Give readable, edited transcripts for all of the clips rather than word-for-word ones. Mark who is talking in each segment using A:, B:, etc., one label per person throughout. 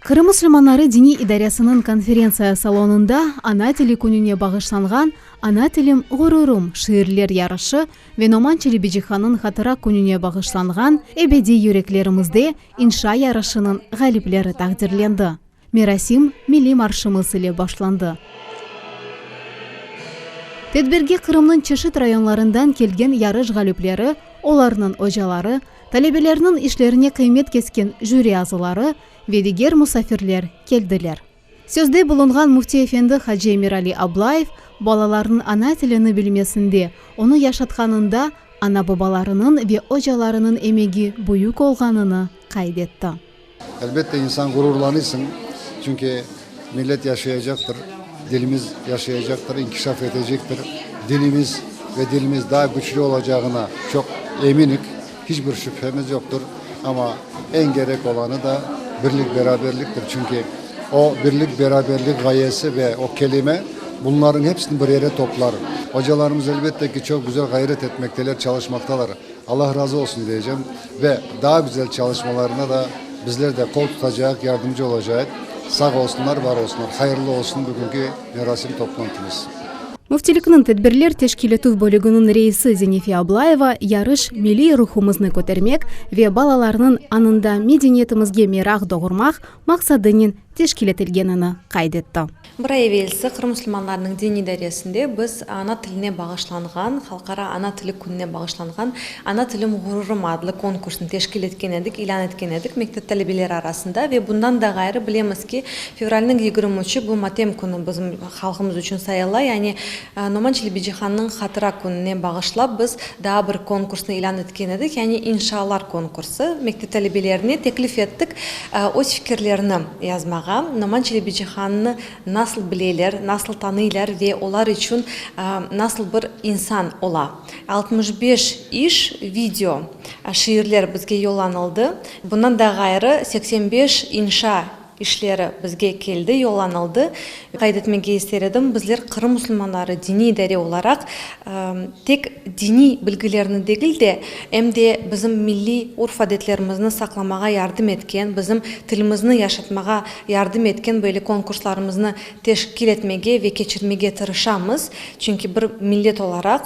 A: Qırım musulmanları diniy idaresiniñ konferentsiya salonında Ana tili kününe bağışlanğan Ana tilim, ğururım şiirler yarışı ve Noman Çelebicihannıñ hatıra kününe bağışlanğan Ebediy yüreklerimizde inşa yarışınıñ ğalipleri taqdirlendi. Merasim milliy marşımız ile başlandı. Tedbirge Qırımnıñ çeşit rayonlarından kelgen yarış ğalipleri, olarnıñ ocaları, talebelerniñ işlerine qıymet kesken jüri azaları ve diger musafirler keldiler. Sözde bulunğan Müfti efendi hacı Emirali Ablayev balalarnıñ ana tilini bilmesinde, onı yaşatqanında ana-babalarınıñ ve ocalarınıñ emegi büyük olğanını qayd etti.
B: Elbette, insan ğururlanıysıñ, çünki millet yaşayacaqtır, dilimiz yaşayacaqtır, inkişaf etecektir. Dinimiz ve dilimiz daa küçlü olacağına çoq eminik, hiç bir şübhemiz yoqtır. Amma eñ kerek olanı da birlik-beraberliktir, çünki o birlik-beraberlik ğayesi ve o kelime bunlarnıñ hepsini bir yere toplar. Ocalarımız, elbette ki, çoq güzel ğayret etmekteler, çalışmaqtalar. Allah razı olsun diyecem ve daa güzel çalışmalarına da bizler de qol tutacaq, yardımcı olacaq. Sağ olsunlar, var olsunlar. Hayırlı olsun bugünki merasim toplantımız.
A: Müftilikniñ tedbirler teşkil etüv bölüginiñ reisi Zenife Ablayeva yarış milliy ruhumıznı kötermek ve balalarnıñ añında medeniyetimizge meraq doğurmaq maqsadınen teşkil etilgenini qayd etti.
C: Bir ay evelsi Qırım musulmanlarınıñ diniy idaresinde biz ana tiline bağışlanğan, Halqara ana tili kününe bağışlanğan Ana tilim, ğururım adlı konkursnı teşkil etken edik, ilân etken edik mektep talebeleri arasında ve bundan da ğayrı bilemiz ki, fevralniñ 23-i bu matem künü bizim halqımız içün sayıla, yani Noman Çelebicihannıñ hatıra kününe bağışlap biz daa bir konkursnı ilân etken edik, yani inşaalar konkursı. Mektep talebelerine teklif ettik öz fikirlerini yazmağa, Noman Çelebicihannı nasıl bileler, nasıl tanıylar ve olar içün nasıl bir insan ola. 65 iş, video, şiirler bizge yollanıldı. Bundan da ğayrı, 85 inşa işleri bizge keldi, yollanıldı. Qayd etmege ister edim, bizler Qırım musulmanları diniy idare olaraq tek diniy bilgilerni degil de, em de bizim milliy urf-adetlerimizni saqlamağa yardım etken, bizim tilimizni yaşatmağa yardım etken böyle konkurslarımıznı teşkil etmege ve keçirmege tırışamız. Çünki bir millet olaraq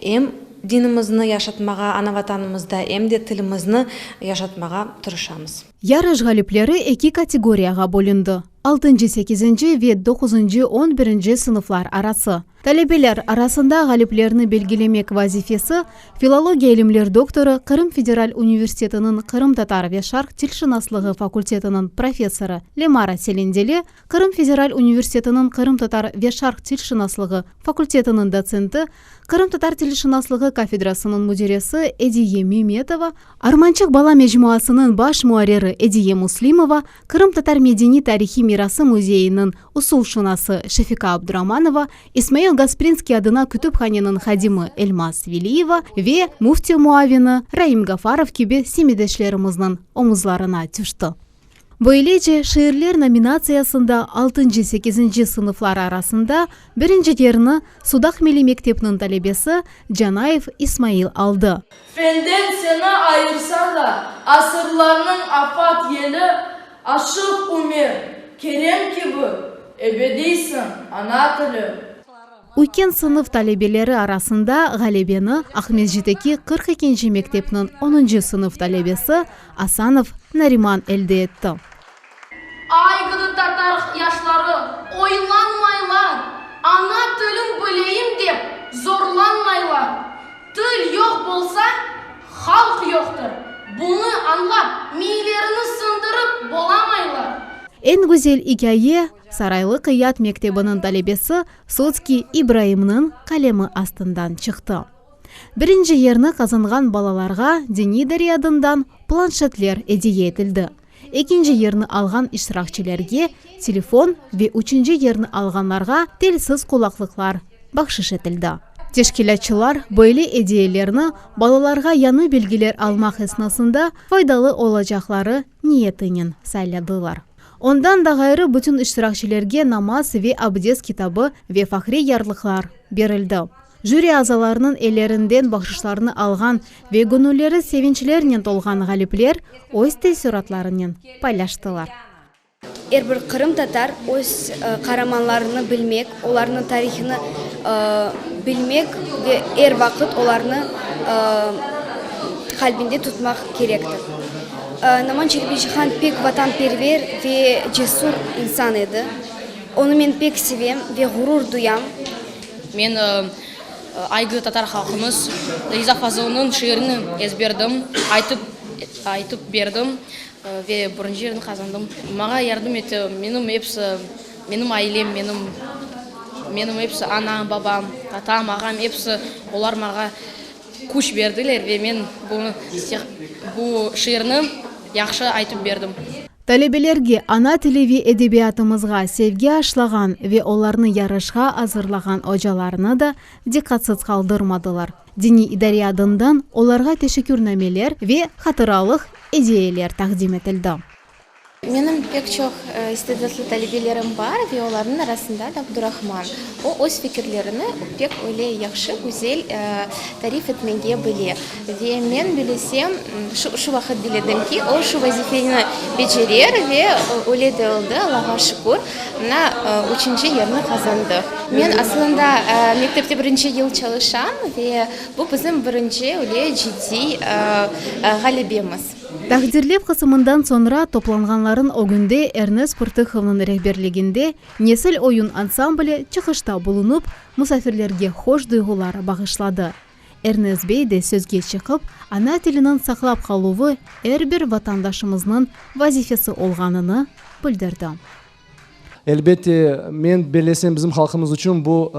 C: em dinimizni yaşatmağa ana Vatanımızda, em de tilimizni yaşatmağa tırışamız.
A: Yarış ğalipleri eki kategoriyağa bölündi, altıncı-sekizinci ve doquzıncı-on birinci sınıflar arası. Talebeler arasında ğaliplerni belgilemek vazifesi filologiya ilimler doktorı, Qırım federal universitetiniñ qırımtatar ve şarq tilşınaslığı fakultetiniñ professorı Lemara Selendili, Qırım federal universitetiniñ qırımtatar ve şarq tilşınaslığı fakultetiniñ dotsenti, qırımtatar tilşınaslığı kafedrasınıñ müdiresi Ediye Memetova, Armançıq bala mecmuasınıñ baş muarriri Ediye Muslimova, Qırımtatar medeniy-tarihiy mirası müzeyiniñ usulşınası Şefika Abduramanova, İsmail Gasprinskiy adına kütüphaneniñ hadimi Elmaz Veliyeva ve müfti muavini Raim Gafarov kibi semetdeşlerimizniñ omuzlarına tüşti. Böylece, şiirler nominatsiyasında altıncı-sekizinci sınıflar arasında birinci yerni Sudaq milliy mektepniñ talebesi Canayev İsmail aldı.
D: Fenden seni ayırsa da asırlarnıñ afat yeli, Aşıq Ümer, Kerem kibi ebediysiñ, ana tili.
A: Üyken sınıf talebeleri arasında ğalebeni Aqmescitteki 42 ekinci mektepniñ onuncı sınıf talebesi Asanov Nariman elde etti.
D: Aygıdı tatar yaşları, oylanmaylar, Ana tilim bileyim dep zorlanmaylar. Til yoq bolsa, halq yoqtır, Bunı añlap, miylerini sındırıp bolamaylar.
A: Eñ güzel ikâye Saraylı Qıyat mektebiniñ talebesi Sotskiy İbraimniñ qalemi astından çıqtı. Birinci yerni qazanğan balalarğa diniy idare adından planşetler ediye etildi. Ekinci yerni alğan iştirakçilerge telefon ve üçünci yerni alğanlarğa telsiz qulaqlıqlar bahşış etildi. Teşkilâtçılar böyle ediyelerni balalarğa yañı bilgiler almaq esnasında faydalı olacaqları niyetinen sayladılar. Ondan da ğayrı bütün iştirakçilerge namaz ve abdest kitabı ve fahriy yarlıqlar berildi. Jüri azalarınıñ ellerinden bahşışlarnı alğan ve göñülleri sevinçlernen tolğan ğalipler öz teessuratlarınen paylaştılar.
E: Er bir qırımtatar öz qaramanlarını bilmek, olarnıñ tarihini bilmek ve er vaqıt olarnı qalbinde tutmaq kerektir. Noman Çelebicihan pek vatanperver ve cesur insan edi. Onı men pek sevem ve ğurur duyam.
D: Men Aygı tatar halqımız Riza Fazılnıñ şiirini ezberdim, aytıp aytıp berdim ve birinci yerni qazandım. Maña yardım etti menim episi, menim ailem, menim menim episi, anam, babam, tatam, ağam, episi olar maña küç berdiler ve men bunı bu şiirni yahşı aytıp berdim.
A: Talebelerge ana tili ve edebiyatımızğa sevgi aşlağan ve olarnı yarışqa azırlağan ocalarnı da diqqatsız qaldırmadılar. Diniy idare adından olarğa teşekkürnameler ve hatıralıq ediyeler taqdim etildi.
F: Menim pek çoq istidatlı talebelerim bar ve olarnıñ arasında da Abdurahman. O, öz fikirlerini pek öyle yahşı, güzel tarif etmege bile. Ve men bilesem, şu, şu vaqıt biledim ki, o şu vazifeni becerer ve öyle de oldı, Allağa şükür, mına üçünci yerni qazandıq. Men aslında mektepte birinci yıl çalışam ve bu bizim birinci öyle ciddiy ğalebemiz.
A: Taqdirlev qısımından soñra toplanğanlarıñ ögünde Ernes Pırtıhovnıñ rehberliginde Nesil oyun ansambli çıqışta bulunıp, musafirlerge hoş duyğular bağışladı. Ernes bey de sözge çıqıp, ana tiliniñ saqlap qaluvı er bir vatandaşımıznıñ vazifesi olğanını bildirdi.
G: Elbette, men bellesem, bizim halqımız içün bu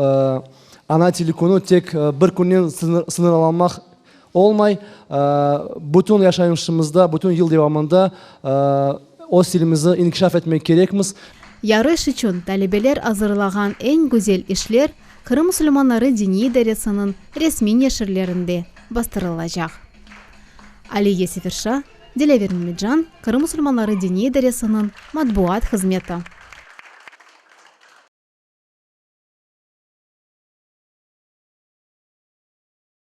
G: Ana tili künü tek bir künnen sıñırlanmaq olmay, bütün yaşayışımızda, bütün yıl devamında öz tilimizni inkişaf etmek kerekmiz.
A: Yarış içün talebeler azırlağan eñ güzel işler Qırım musulmanları diniy idaresiniñ resmiy neşirlerinde bastırılacaq. Aliye Seferşa, Dilâver Mümedjan, Qırım musulmanları diniy idaresiniñ matbuat hızmeti.